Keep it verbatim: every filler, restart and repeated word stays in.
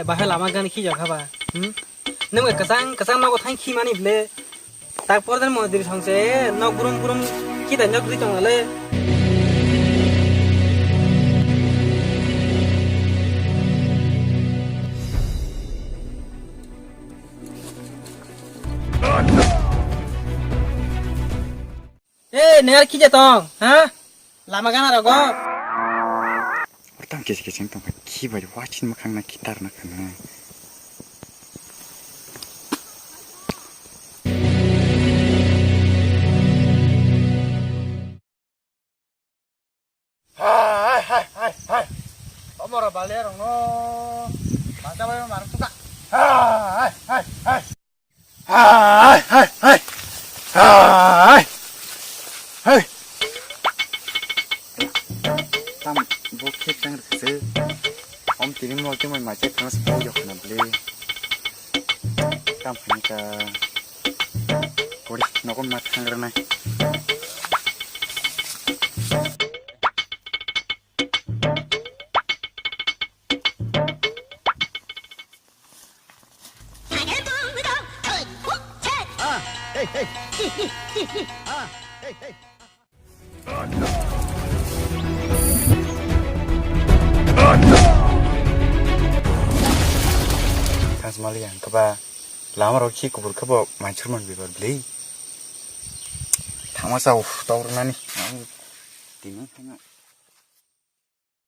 Bahai lama gani khijak haba. Hmm? Nwng bai kwchang kwchang nogo thang khimani ble. Tak pordan mondir songse nok burum burum khidai nok ri tongale. Ei, ner khije tong, ha? Lama gana rogo. Ortam kisi kisi tong, khi bai wasin makhang na kitar na khana. Hai, hai, hai, hai. Omoro bale rong no. Baca bai marang suka. Hai, hai, hai. Hai, hai, hai. Hai. Hai. Tam bo khek tang rikse. Om tini mo ke mai mai chek khana sbo yok na ble. Tam khani ka. Kori nokon mat khang rana. Thangsmali ang keba lama rok khi kubur kebo manchurman bibar bli. Thangma sa uf tawr nani. Tini thangma.